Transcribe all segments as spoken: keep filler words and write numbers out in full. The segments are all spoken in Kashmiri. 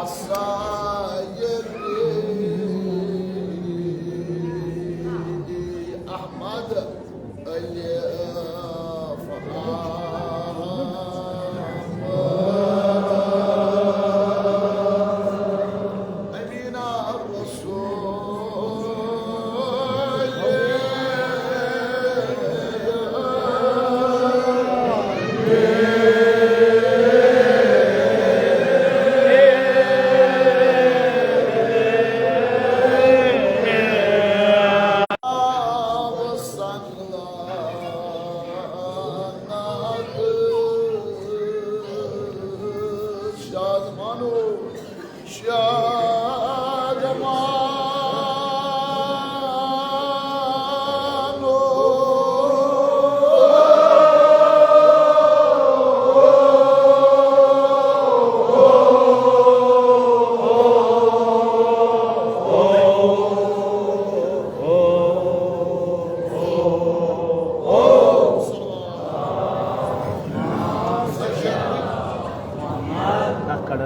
سيدي أحمد الفلاح. أمين الرسول. شادمانو، شادمانو.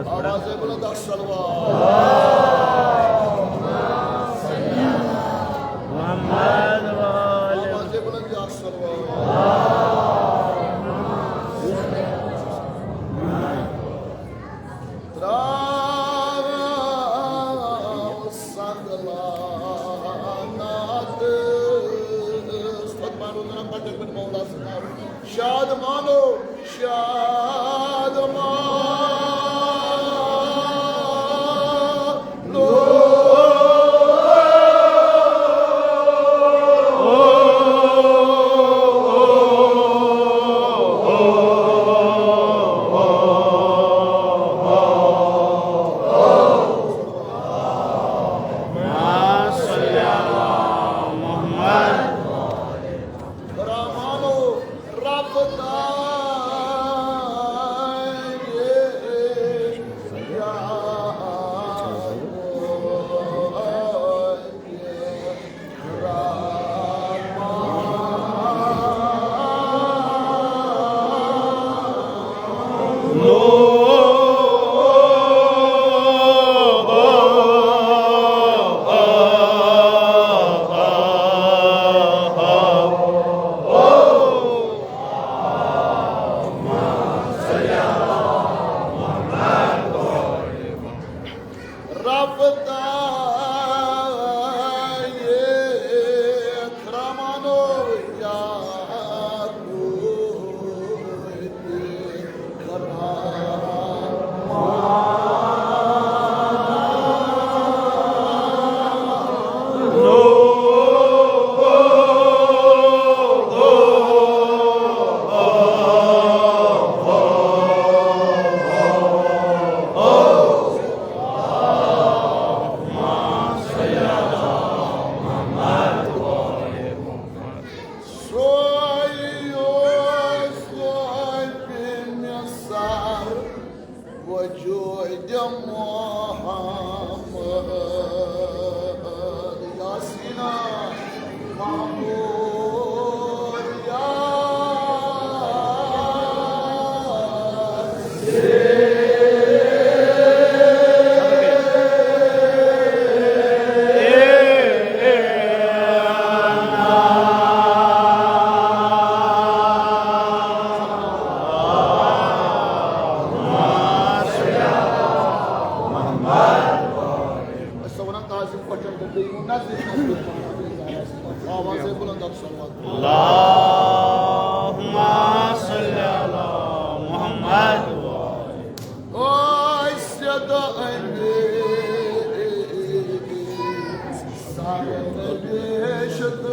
آواز بلند، الصلوات. محمد وآل آواز بلند، الصلوات. تراوس سنگ لعنت. فتمان روزنا پتک بن مولا سنگ. شادمانو، شادمانو. رحمانو، رب دائے یا رب دائے کرمانو یا سوی اوس رۄبِ مےٚ سر وجود محمد یاسینا محمود یاسین۔ أسۍ چھِ وَنان تعظیم پٲٹھۍ تہٕ بیٚیہِ یِمو نزدیٖک نزدیٖک پَہَم۔ آواز ہے بُلند، الصلوات۔ اللهم صل على محمد۔ أسۍ چھِ دۄہ أنٛدۍ سارے نبی شُد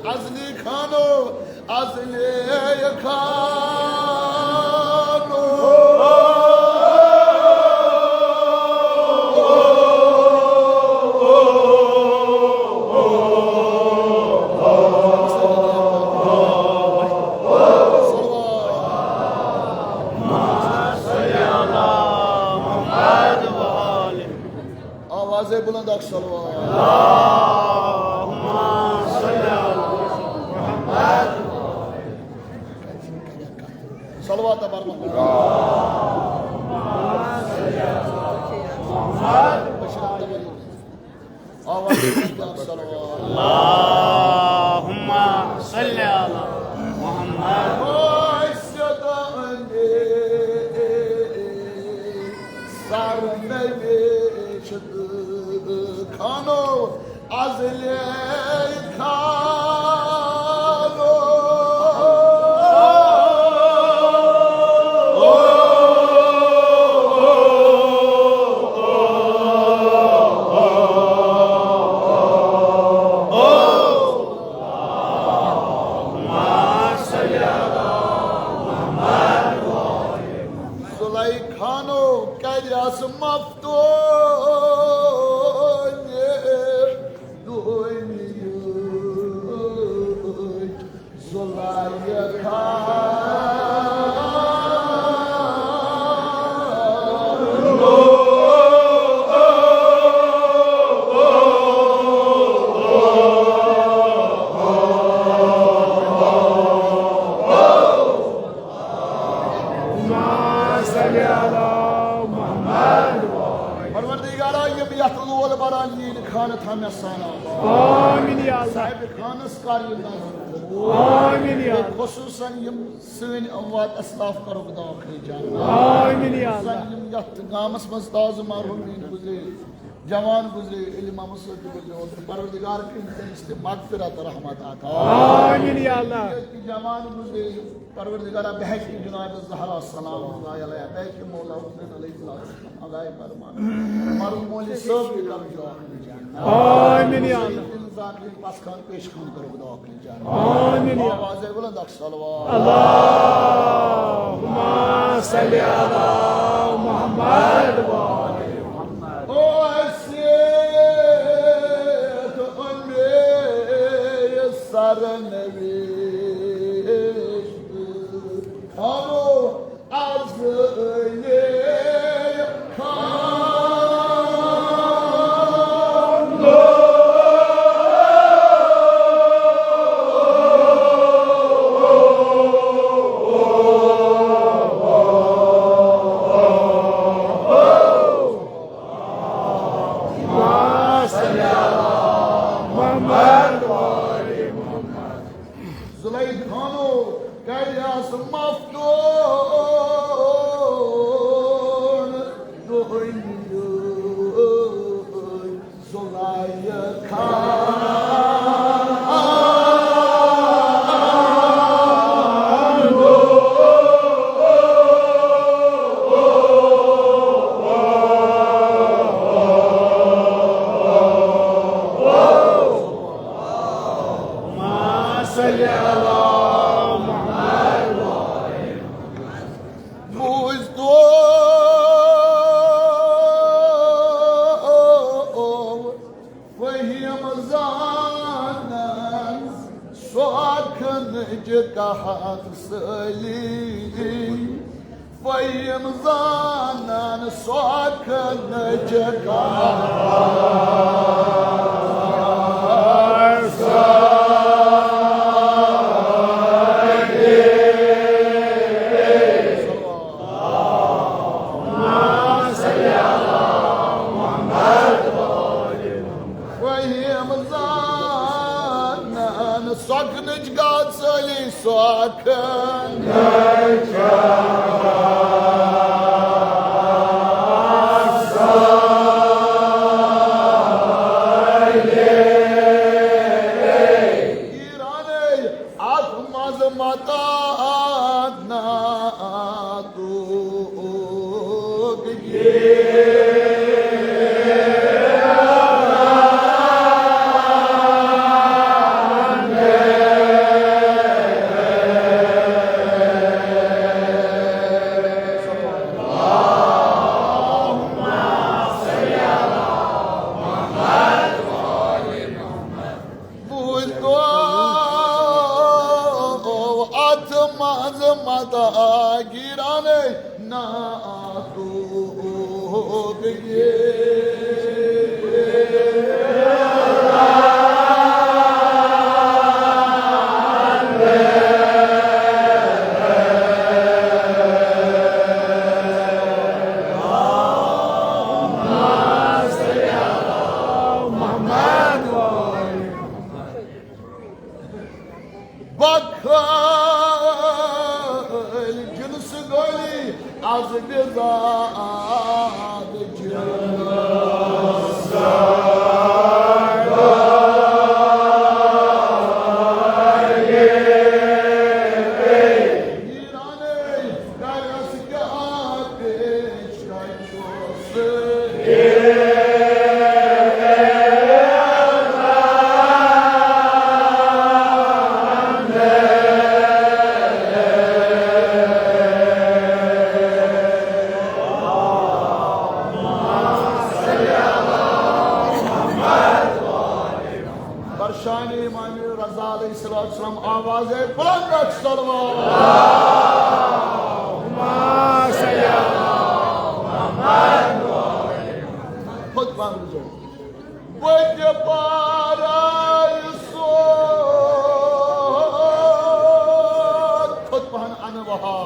ازلی خانو۔ از لیکھانو۔ آواز بلند، اکھ صلوات۔ اللهم صل على محمد۔ صلوات پرناوان۔ نوشت خانو از لیکھانو۔ زلیخانو کریس مفتون دنیاہٕچ زلیخا۔ پروردگارا، یِم یتھ لول بران ییٖن خانہٕ تھاو مےٚ سان آباد۔ آمین یا اللہ۔ صاحب خانس کر یہِ نظر۔ آمین یا اللہ۔ خصوصاً یِم سٲنۍ اموات اسلاف کرُکھ داخل جنت۔ آمین یا اللہ۔ خصوصاً یِم یتھ گامس منٛز تازٕ مرحوم میٲنۍ گُزرے، جوان گُزرے، علم امس سۭتۍ گُزرے، اور پروردگار کٔرِنۍ تٔمِس تہِ مغفرت رحمت عطا۔ آمین یا اللہ۔ ییٚتہِ جوان گُزرے، پروردگارا، بحق جناب زہرا سلام اللہ علیہا، بحق مولا حسین علیہ السلام، آغائے فرمان، مرحوم مولوی صٲب تہِ کرُن داخل جنت۔ آمین یا اللہ۔ ذاکرین پس خان پیش خان کرُن داخل جنت۔ آمین یا اللہ۔ آواز بلند اکھ صلوات۔ اللہم صل علی محمد و آل محمد۔ او اسیت امی سرنوشت خانو از لیکھانو۔ زلیخانو کریس مفتون دنیاہٕچ زلیخا۔ بوٗزتو فہیم زانن سۄکھنٕچ کتھ سٲلی۔ فہیم زانن سۄکھنٕچ کتھ سٲلی۔ فہیم زانن سۄکھنٕچ کتھ سٲلی، سۄکھنٕچ کتھ سٲلی۔ ایرانٕے اتھ منٛز متاع ناتوق۔ بوٗزتو اتھ منٛز متاع گیرانٕے ناتوق۔ بخل جنس گولی از بے برشان امام رضا علیہ الصلوۃ والسلام، آواز بلند اکھ صلوات۔ خود پہن بزرگ۔ بہٕ تہِ پارٕ سوز۔ خود پہن انوہا۔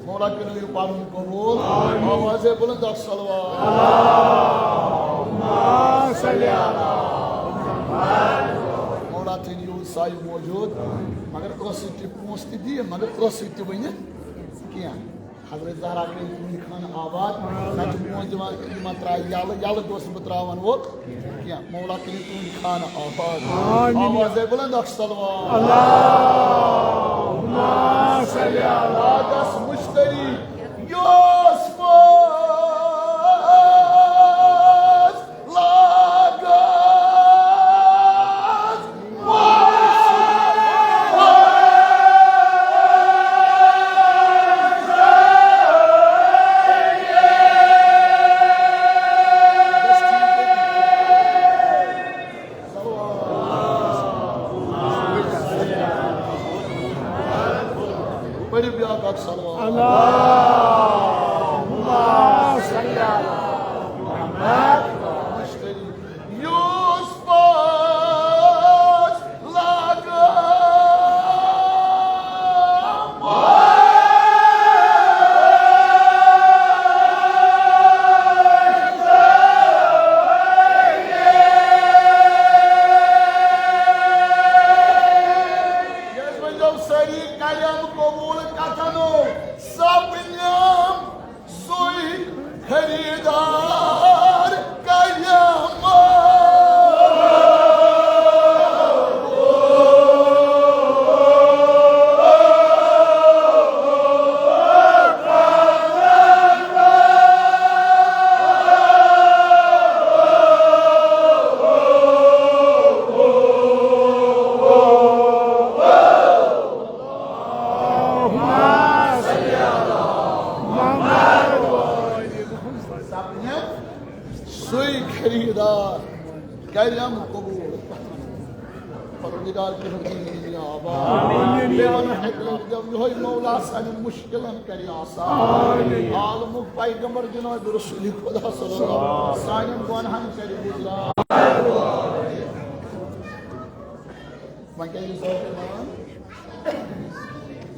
مولا کٔرِو یہِ پَنُن قبوٗل۔ آواز بلند اکھ صلوات۔ مولا تھٲیِن یوٗت سایہِ موجوٗد، مگر کٲنٛسہِ سۭتۍ تہِ پونٛسہٕ تہِ دِیِن، مگر کٲنٛسہِ سۭتۍ تہِ ؤنِتھ کینٛہہ۔ حضرت زہرا کٔرِن تُہُنٛدِ خانہٕ آباد، نہ چھُ پونٛسہٕ دِوان، یِمن ترٛایہِ یَلہٕ، یَلہٕ گوٚژھ نہٕ بہٕ ترٛاوَن وول کینٛہہ۔ مولا کٔرِن تُہُنٛدِ خانہٕ آباد۔ آمین۔ آواز بلند اکھ صلوات۔ اللہم صل علی۔ لاگس مشتری یوسفس لاگس۔ پٔرِو بیٛاکھ اکھ صلوات۔ اللہم صل علی محمد۔ یوسفس لاگس۔ ییٚلہِ وۄنۍ سٲری کلیم قبول کتنو سپنم سُے خریدار کلیم۔ سُے خریدار کریم قبول۔ پروردگار کٔرِن دُنیا آباد۔ آمین۔ بیٚیہِ وَنہٕ اَکہِ لَٹہِ دِم یِہوٚے مولا سانٮ۪ن مُشکِلَن کَرِ آسان۔ آمین۔ عالمُک پیغمبر جناب رسول خدا صلی اللہ علیہ وسلم سانٮ۪ن گۄنہَن کَرِ گُزران۔ وۄنۍ کیٛاہ یہِ ذوق یِوان؟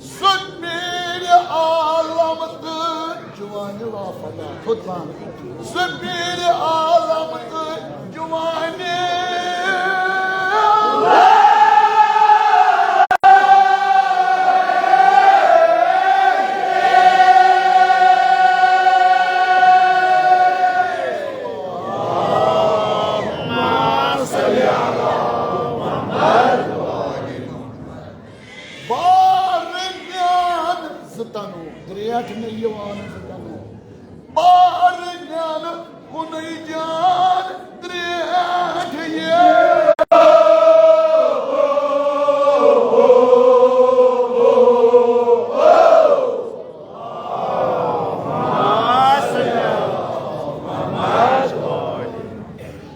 سُہ پیٖرِ عالم تہٕ جوانِ وافدا۔ خود پان۔ سُہ پیٖرِ عالم تہٕ جوانِ۔ بارٕ نیان زٕ تنوٗ، درٛیٹھ نہٕ یِوان زٕ تنوٗ۔ بارٕ نیان کُنُے جان درٛیٹھ یہِ۔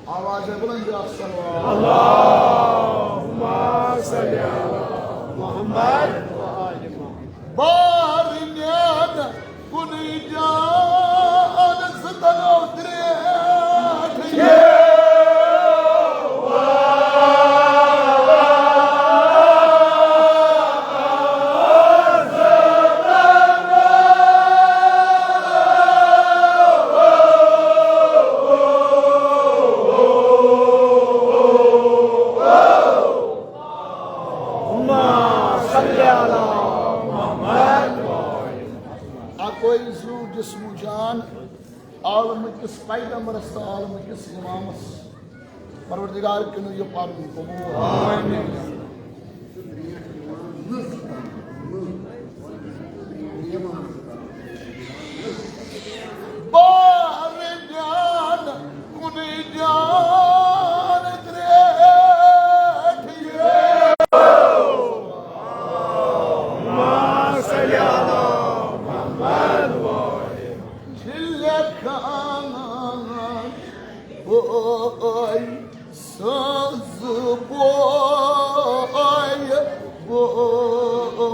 آواز بلند اکھ صلوات۔ اللہم صل علی محمد و آل محمد۔ بار نیاد کُنُے جان زٕ تنو درٛیٹھ۔ اللہم صلی علی محمد۔ اکوے زو جسم جان عالم کس پیغمبرس تہٕ عالم کس امامس۔ پروردگار کنو یہ پرن قبول۔ آمین۔ بار جان کن جان تریٹھ یہ۔ اللہم صلی علی محمد۔ چھِ لیکھان بوے سٕنٛز بوے، بوے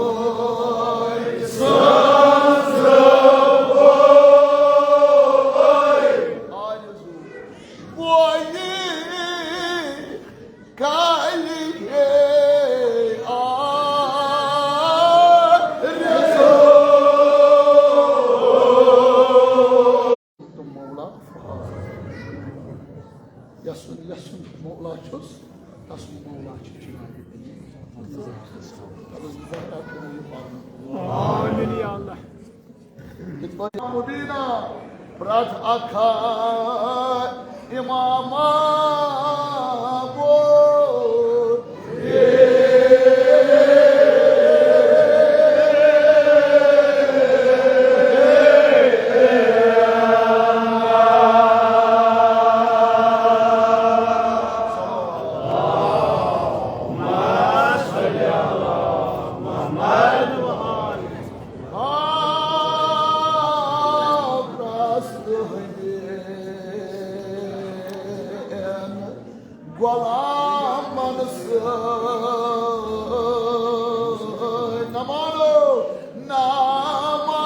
سٕنٛز بوے۔ آرزو بوے۔ کالی ہے آرزو۔ تم مولا۔ یسن، یسن مولا چھُس، تسن مولا چھُ جناب۔ آمین یا اللہ۔ مبینہ پرٛٮ۪تھ اکھ امامہ بوٚڑ۔ آبرست ہٕنٛدٮ۪ن غلامن سۭتۍ نہ مانو، نہ مانو۔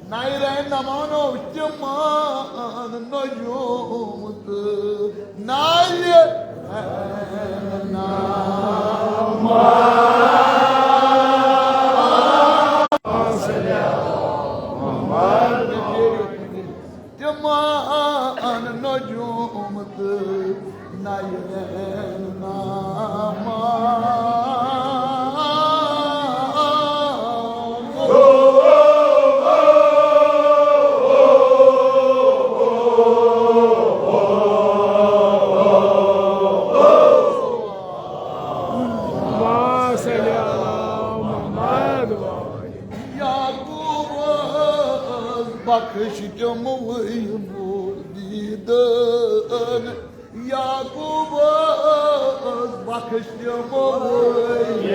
نایرن نہ مانو تِمن نجوم تہٕ نایرن نہ مانو۔ تِمن نجوم تہٕ نایرن نہ مانو۔ اللہم صلی علی محمد۔ یعقوبس بخش تِموٕے نور دیدن۔ یعقوبس بخش تِموٕے۔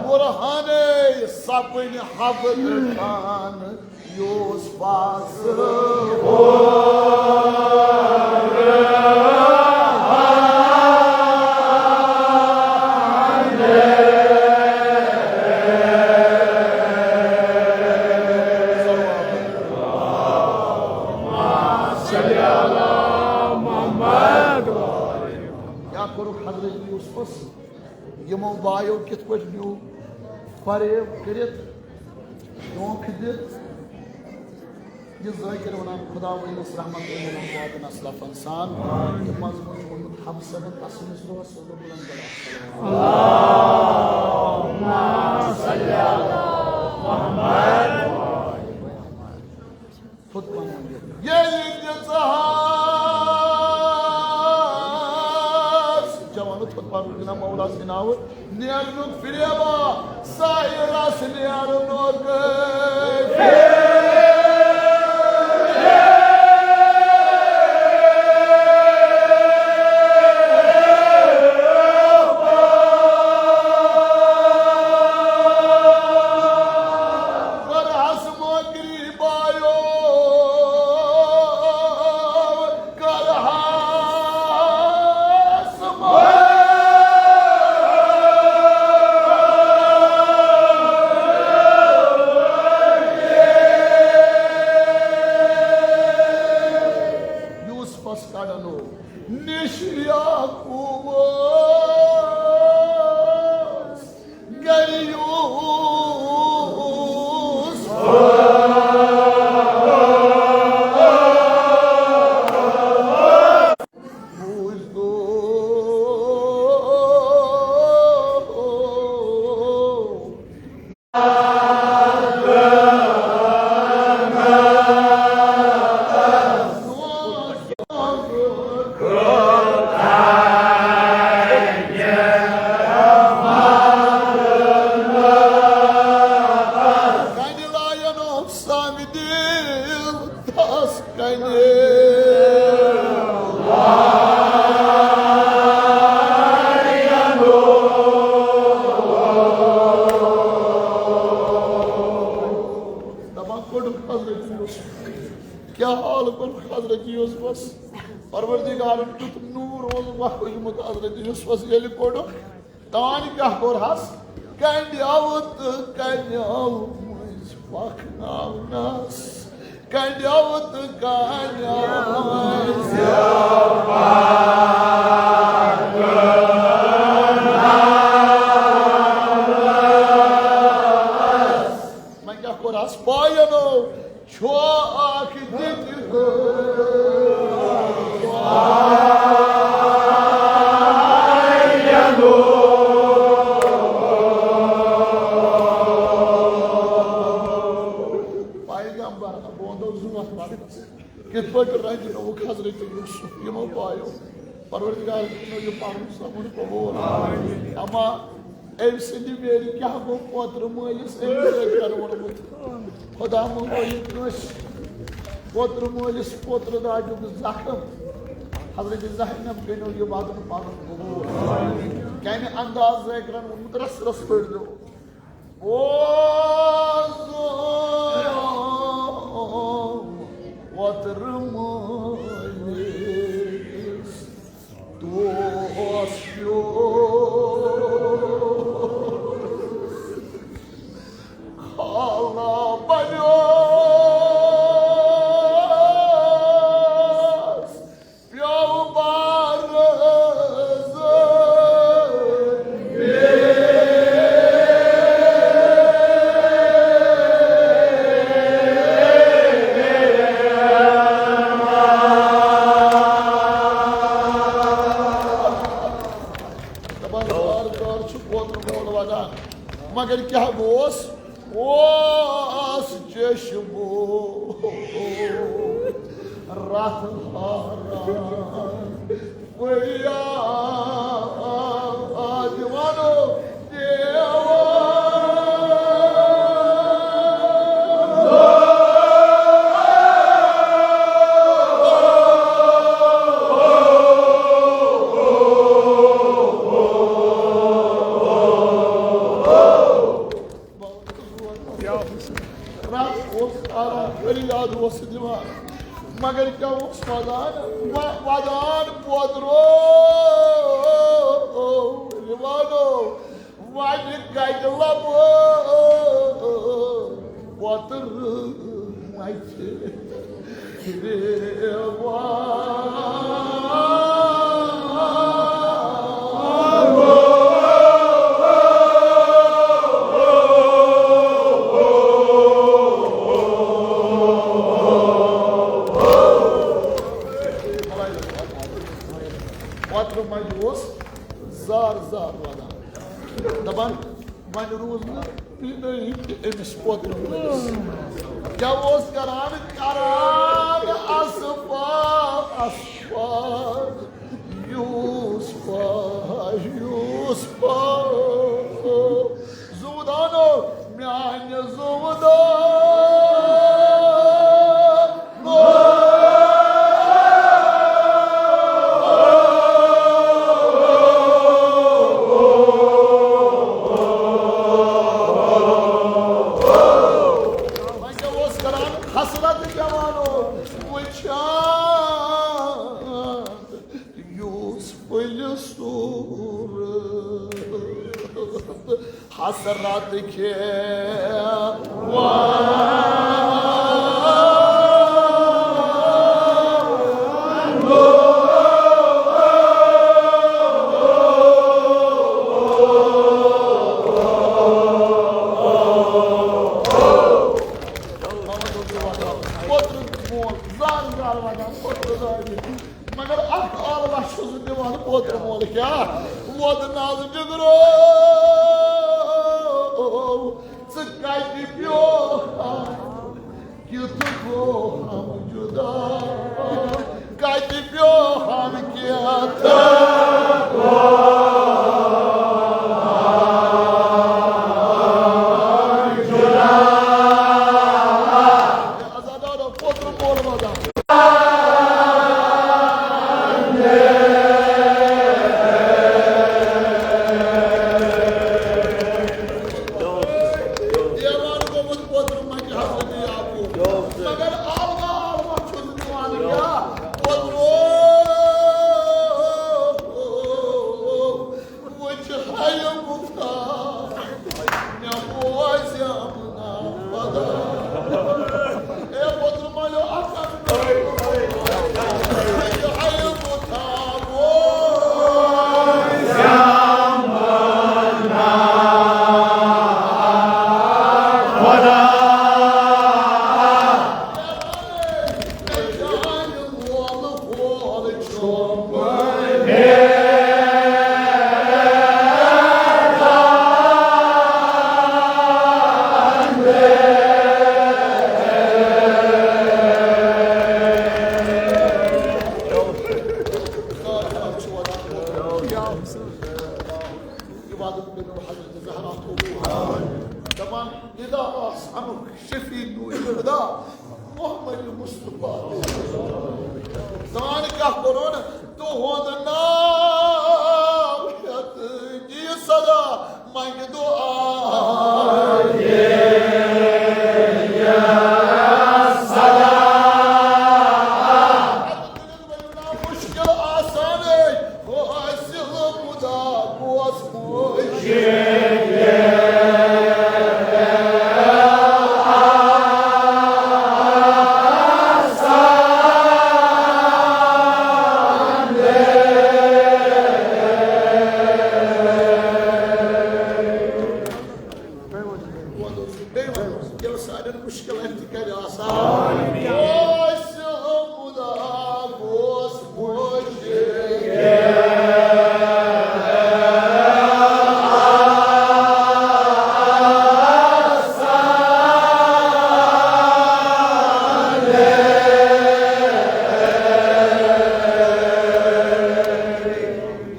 برہانے سپٕنۍ حبل خان۔ یوسفس یا کوٚرُکھ حضرت یوسفس یِمو بایو کِتھ پٲٹھۍ نیوٗ فریب کٔرِتھ، دھوکہٕ دِتھ۔ یہِ ذٲکِر وَنان خۄداوندَس رحمت عموماً واتن اسلف انسان۔ یہِ مضموٗن چھُ ووٚنمُت حب صٲبن تسٕنٛدِس دۄہس سُہ گوٚو بُلند بڑا۔ اللہم صلی علی محمد۔ خود پنُن یہِ۔ ییٚلہِ تہِ ژٕ ہس جوانو تھوٚد پَرُن جِناب مولا سٕنٛدِ ناوٕ۔ نیرنُک فریبا، سایرس نیرنُک۔ کٔرہس مۄکری بایو، کٔرہس مۄکری۔ دپان کوٚڑُکھ حضرت یوسف۔ کیٛاہ حال کوٚرُکھ حضرت یوسفس؟ پروردگارن کیُتھ نوٗر اوس وۄتھمُت حضرت یوسفس ییٚلہِ کوٚڑُکھ۔ تانۍ کیٛاہ کوٚرہس؟ کنڈیو تہٕ کنیو مٔنٛزۍ پکناونس۔ کنڈیو تہٕ کنیو مٔنٛزۍ۔ وۄنۍ کیٛاہ کوٚرہس؟ پاینو چھو اکھ دِتھ۔ پیغمبر، بہٕ وَنہٕ تۄہہِ زٕ وَتھ وَنہٕ۔ کِتھ پٲٹھۍ رٔنٛزنووُکھ حضرت یوسف یِمو پایو؟ پروردگار کٔرِنو یہِ پَرُن سَمُن قبوٗل۔ اما أمۍ سٕنٛدِ ویرِ کیٛاہ گوٚو پوترٕ مٲلِس؟ أمِس ٲسۍ پٮ۪ٹھ ووٚنمُت، خۄدا منٛگو یہِ کٲنٛسہِ پوترٕ مٲلِس پوترٕ داجُک زخم۔ حضرت زینب کٔرِنو یہِ وَدُن پَرُن قبوٗل۔ کَمہِ انداز زٲکرَن ووٚنمُت، رَس رَس پٔرۍزیو۔ اوس وۄترٕ مٲلِس دوس پیوٚو۔ خالہ بنیوس پیوٚو بارٕ۔ دپان، وارٕ کارٕ چھُ پوترٕ مول ودان، مگر کیٛاہ گوس؟ اوس چشمو رتھ ہاران۔ فریاد وَنو دیوان۔ رب اوس کران، فریاد اوس دِوان، مگر کیٛاہ اوس وَدان؟ وَ-، وَدان پوترو رِوانو، وَنہِ کَتہِ لَبہٕ پوترٕ مَتہِ۔ پتہٕ منٛز اوس زار زار وَدان، دَپان، وۄنۍ روٗز نہٕ بیٚیہِ أمِس پوترٕ وٲلِس۔ کیٛاہ اوس کران؟ کران اصفا، اصفا، یوسفا، یوسفا۔ زُودانو میانہِ زُودان۔ وۄنۍ کیٛاہ اوس کران؟ حسرت جوانو وٕچھان یوسف پٔلۍ صوٗرت۔ حسرت کھیوان۔ پوترٕ مول زار زار وَدان، پوترٕ زارِ۔ مگر اکھ ٲلوہ چھُس دِوان پوترٕ مول۔ کیٛاہ؟ وۄد ناز جگرو، ژٕ کتہِ پیوٚوہم، کیُتھ گوٚوہم جُدا؟ کتہِ پیوٚوہم، کیٛاہ؟ عزادارو، پوترٕ مول وَدان۔ اَمیُک شفیع نور خدا محمد مصطفیٰ۔ زان کیٛاہ کوٚرُن؟ تُہُنٛد ناو ہٮ۪تھ دِیہِ صدا، منٛگہِ دُعا۔ مُشکِل آسانٕے، حٲصِل خدا گوس مُشکِل۔ وَنو سُہ بیٚیہِ وَنو سُہ، ییٚلہِ سانٮ۪ن مُشکِلَن تہِ کَرِ آسان۔ آمین۔ وٲسۍ خدا گوس مُشکِل۔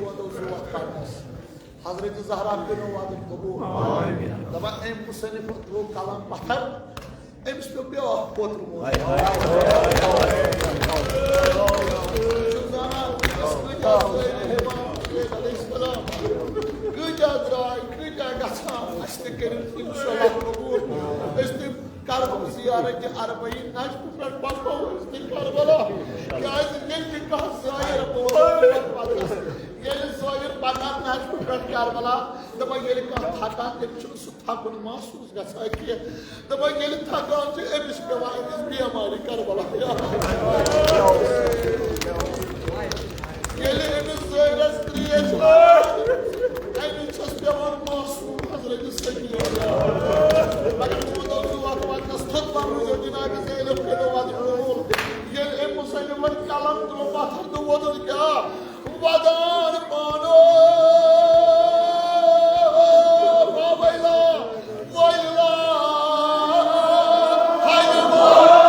وَنو سُہ وَتھ پَرنَس۔ حضرت زہرا کٔرِو وعدٕ قبوٗل۔ آمین۔ دَپان أمۍ مُصنِفَن ترٛوو قلم پَتھر، أمِس پیوٚو بیٛاکھ پوتُر مول۔ ہاے، ہاے۔ چھُ زانان وٕنکیٚس کۭتیٛاہ زٲوۍ حیوان علیہ السلام۔ کۭتیٛاہ درٛاے، کۭتیٛاہ گژھان، اَسہِ تہِ کٔرِو اِنشاءاللہ قبوٗل۔ أسۍ تہِ کربلا زیارت اربعین نجف پٮ۪ٹھ پکو أسۍ تہِ کربلا۔ کیازِ ییٚلہِ تہِ کانٛہہ زٲوِر بوزان پتہٕ، ییٚلہِ زٲوِر پکان نجف پٮ۪ٹھ کربلا، دپان ییٚلہِ کانٛہہ تھکان، تٔمِس چھُنہٕ سُہ تھکُن محسوٗس گژھان کینٛہہ۔ دپان ییٚلہِ تھکان چھُ، أمِس چھُ پٮ۪وان أمِس بیمارِ کربلا۔ ییٚلہِ أمِس زٲوِرس ترٛیش لٲج، أمِس چھَس پٮ۪وان معصوم حضرت سکینہ۔ مگر چوٗنٛکہ اوس وقت وقتس تھوٚد پَنُن زِ جناب زینب کٔرِو وَدُن قبوٗل۔ ییٚلہِ أمۍ مُسلمن قلم تُل پَتھر تہٕ ووٚدُن کیٛاہ؟ ودان پانو ویلا، ویلا، ہاے ویلا۔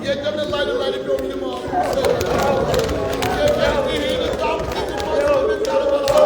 ییٚتٮ۪ن نہٕ لَرِ لَرِ پیوٚو اِمام حُسین۔ ییٚتٮ۪ن کِہیٖنۍ نہٕ، تَم تہِ چھِ پَتہٕ کربلا۔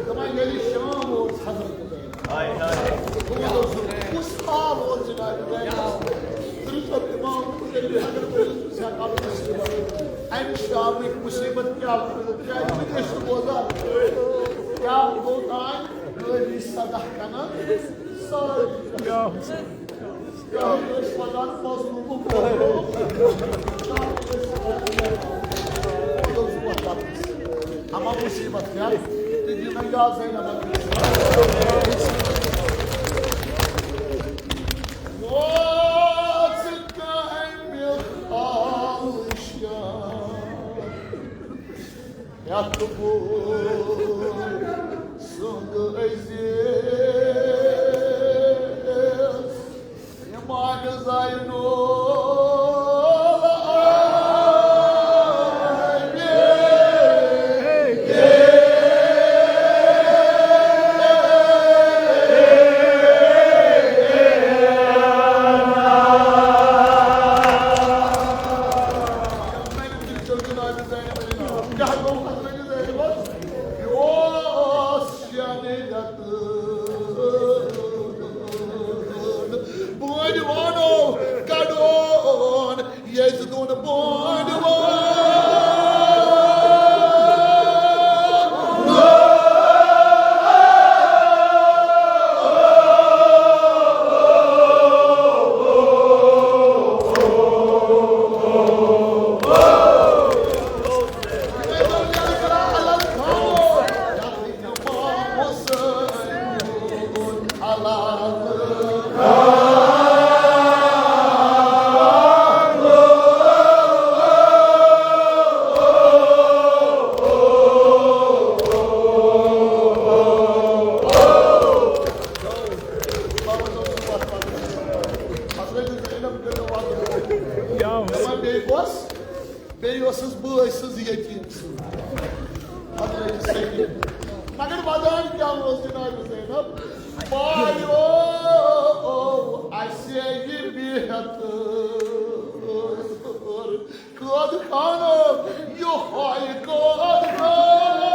دَپان ییٚلہِ شام اوس حضرت، کُس حال اوس جناب؟ امہِ شامٕکۍ مُصیٖبت کیٛاہ؟ کیٛازِ وٕنہِ ٲسۍ نہٕ بوزان؟ کیٛاہ گوٚو تام؟ ٲبی سداہ کنن سٲری۔ کیٛاہ ٲسۍ وَنان مظلوٗمُک مظلوٗم؟ اما مُصیٖبت کیٛاہ؟ تہِ دِنَے یا زینبَن۔ وٲژ کامہِ خالشا یَتھ بہٕ سُنٛد عزیز اِمام زینُ کیٛاہ گوٚو حضرت زینبس؟ یہِ اوس شیٚن رٮ۪تن۔ بٲنۍ وانو کڑون یزدُن بٲنۍ وان۔ بیٚیہِ اوسُس بٲے سٕنٛز یتیٖم سٕنٛز۔ حضرت سعید۔ مگر ودان کیٛاہ اوس جناب زینب؟ بایو، اسہِ یہِ بِہتھ قٲد خانہٕ، یِہوٚے قٲد خانہٕ۔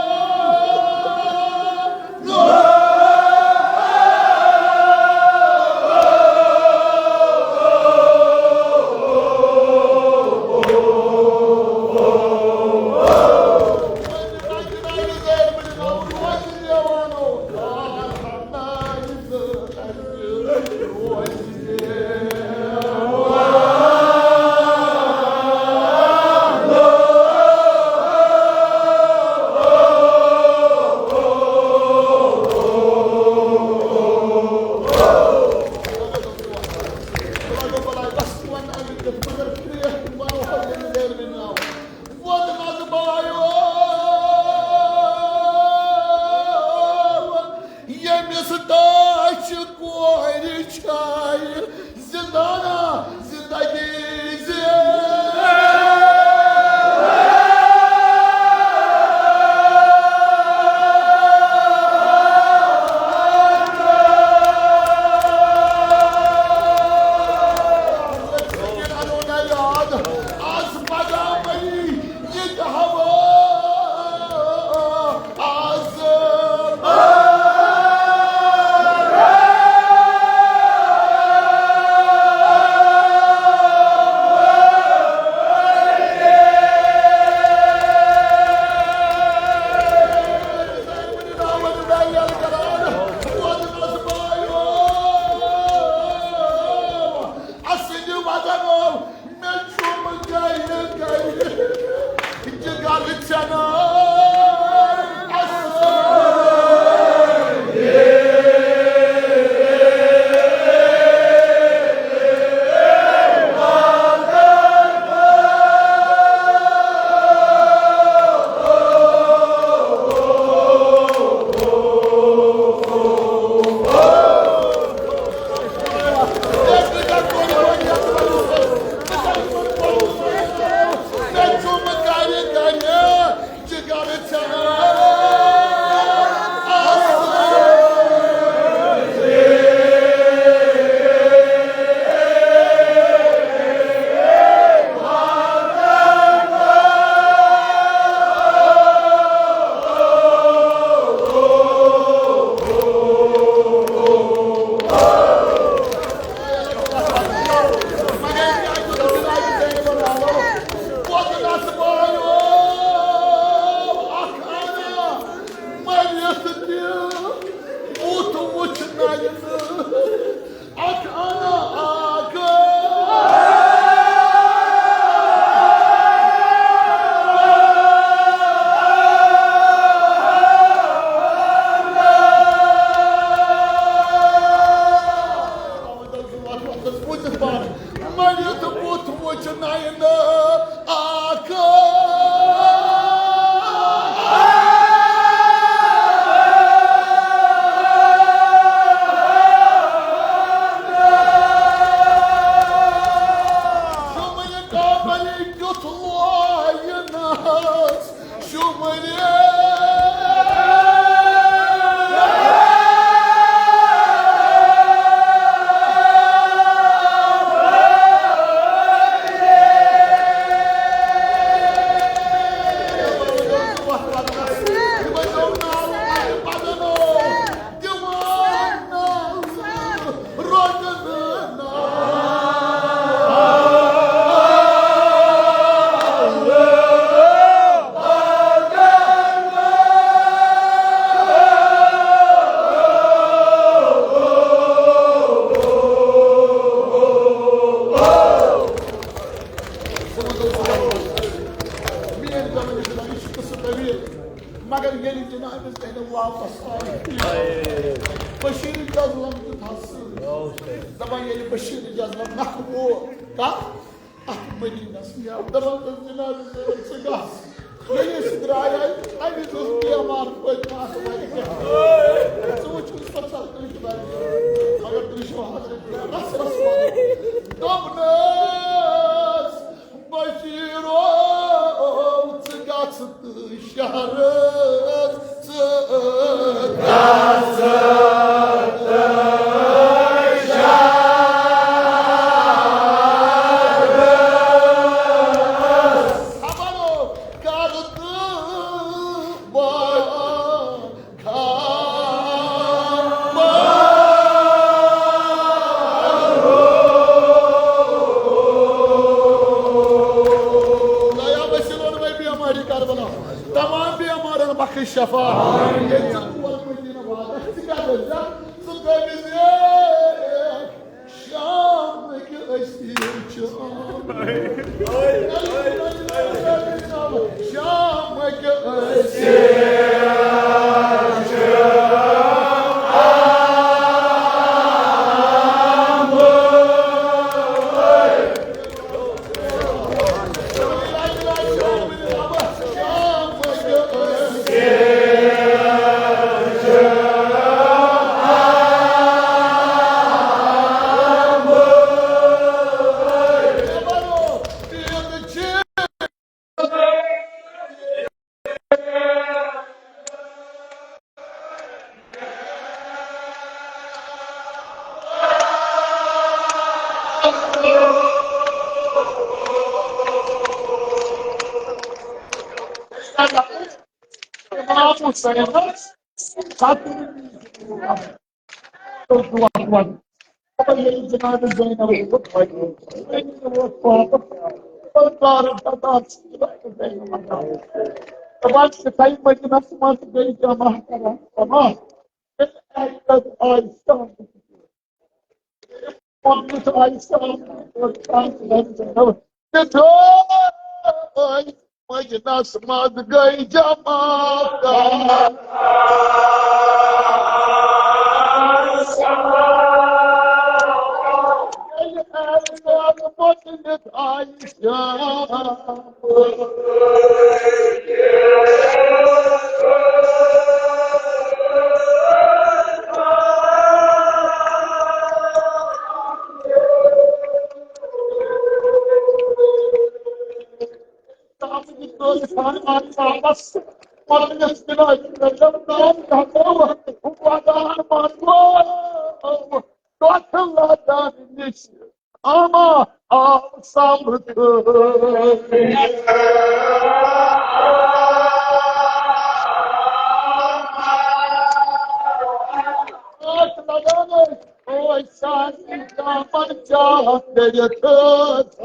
ووت نظمایو، ییٚمِس داچھ کورِ چھایہِ زِندانہ زندگی زِ۔ یاد، از پگاہ مٔمی یہِ تہِ ہوا، از۔ اَسہِ دِ وَزَن وول۔ مےٚ چھُم گَرِ گَرِ جِگر ژھٮ۪نان اَسان۔ مٔرِتھ تہِ بُتھ وٕچھنَے نہٕ اَکھ اَنا اَکھ۔ مٔرِتھ بُتھ وٕچھنَے نہٕ اَکھ۔ شُمَے کابَلہِ کیُتھ لوینَس شُمَے۔ مگر ییٚلہِ جناب زینب واپس آیہِ، بشیر جزلم دیُت حظ سۭتۍ۔ دپان ییٚلہِ بشیر جزلم نکھٕ ووت، کتھ؟ اتھ مدینس نیاو۔ دپان تس جناب زینب، ژٕ گژھ۔ ییٚلہِ أسۍ درٛاے، امہِ وِزِ اوس بیمار پٔتۍ پاسہٕ وَنہِ کیٛاہ؟ ژٕ وٕچھ، پتہٕ چھا تٔمِس وَنہِ؟ مگر تٔمِس چھُ حضرت رس رس وَنان۔ دوٚپنس، بشیرو، ژٕ گژھ تہٕ شہرس، ژٕ گژھ تہٕ شہرس۔ ہمارو کر تہٕ با تمام بیمارن بخش شفا۔ ییٚلہِ ژٕ تور مدینہ واتکھ، ژٕ کیٛاہ دٔلیٖل؟ ژٕ دٔپۍ زِ شام کہِ أسیٖر چھِ آمٕتۍ۔ شام کہِ أسیٖر چھِ آمٕتۍ۔ امام حسینس خاطر دعا کران۔ دپان ییٚلہِ جناب زینب ووت، ووت واپس، دپان زینب آیہِ۔ دپان سِکھے مدینس منٛز گٔے جمع کران، تمام۔ عزت آیہِ سان۔ پننِس آیہِ سان، سان، سان، سان۔ تہٕ تھٲے مجلس منٛز گٔے جماعت۔ ییٚلہِ اعلان مجلس آیہِ شام۔ پتہٕ لدن نِش اما آو سمکھٕ۔ آس لگان ٲسۍ، اوس سارنٕے گامن چاکھ کٔرِتھ۔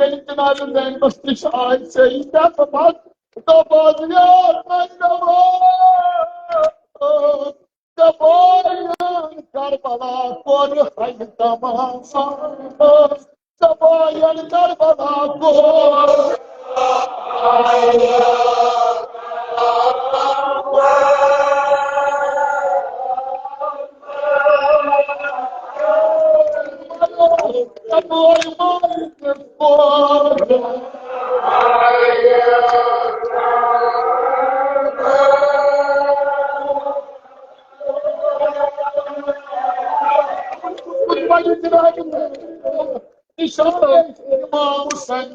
ییٚلہِ جناب زینبس نِش آے، ژےٚ یی کیٛاہ دپان؟ دوٚپُن، یا زینب، دپان، کربلا کوٚر ہنہِ تمام۔ دپان، کربلا کوٚر۔ امام حسین۔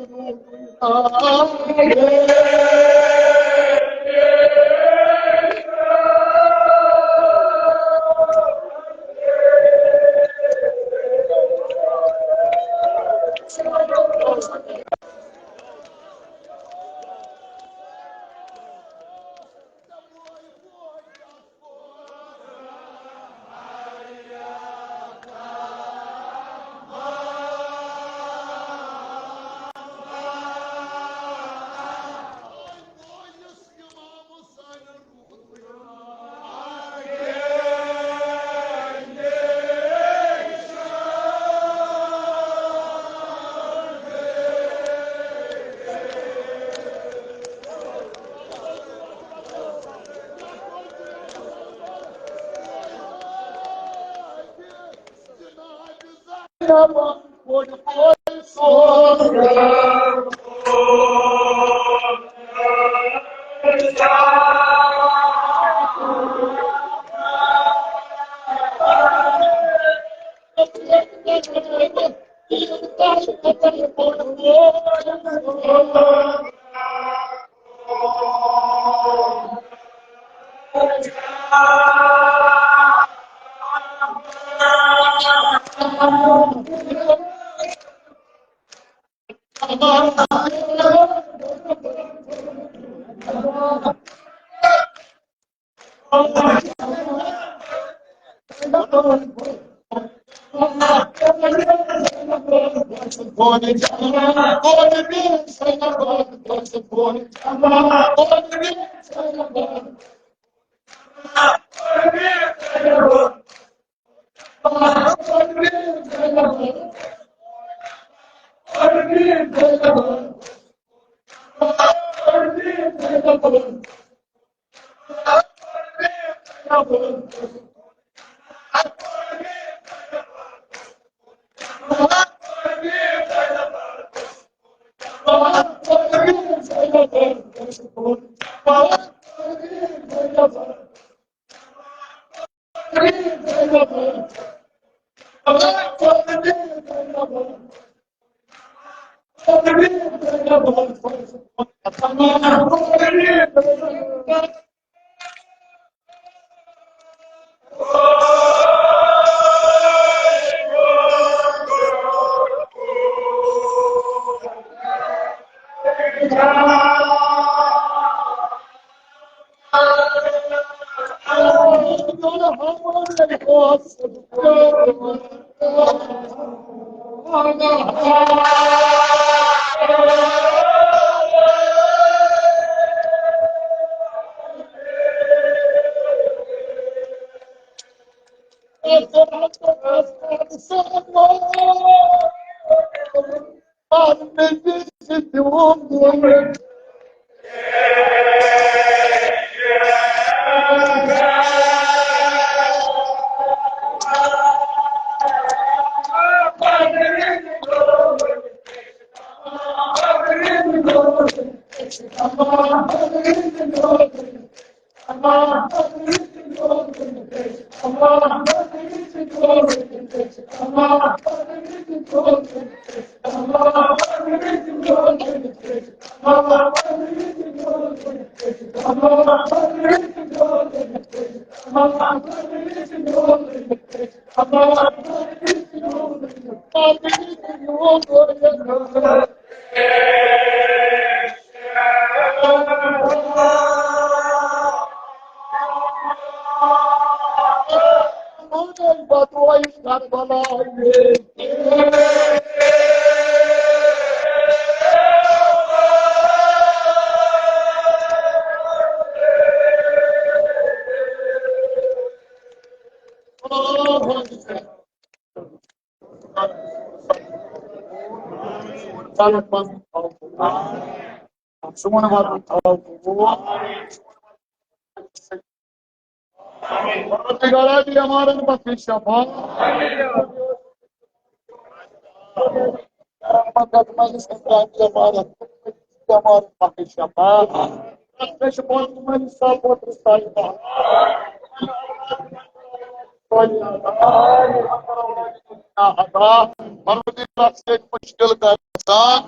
سون وطن تھاو۔ پروردگارا، بیمارن بخش شفا۔ بیمارن بخش شفا۔ بخش پوتمن سب وتر سایبا۔ پروردگار، مشکل گژھان۔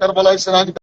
کربلا سنان